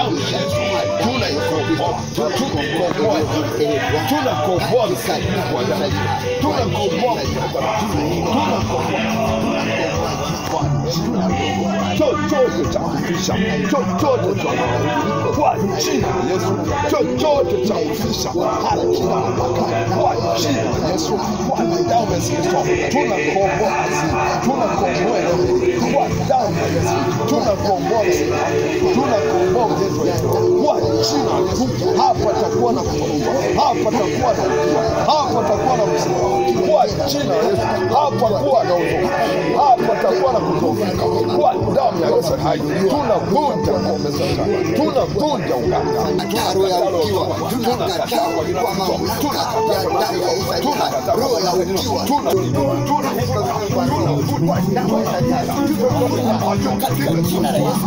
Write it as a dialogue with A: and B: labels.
A: damu ya Yesu tunaikomboa, tunakomboa, tunakomboa kwa damu, tunakomboa kwa damu, tunakomboa chochote cha kufisha, chochote cha kwa jina la Yesu, chochote cha kufisha hakina mamlaka kwa jina la Yesu, kwa damu ya Yesu Kristo tunakomboa, tunakomboa kwa damu ya Yesu, tunakomboa, tunakomboa ujenzi kwa jina la Yesu. Hapa takuwa na kukomboa, hapa takuwa na ukiwa, hapa takuwa na msiba kwa jina la Yesu, hapa kuwa na uzuri, hapa takuwa na kudhoofika kwa damu ya Yesu hai. Tunavunja ngome za shetani, tunavunja uganga,
B: roho ya ukiwa, tunakataa kwa mamlaka ya damu ya Yesu, roho ya ukiwa katika jina la Yesu.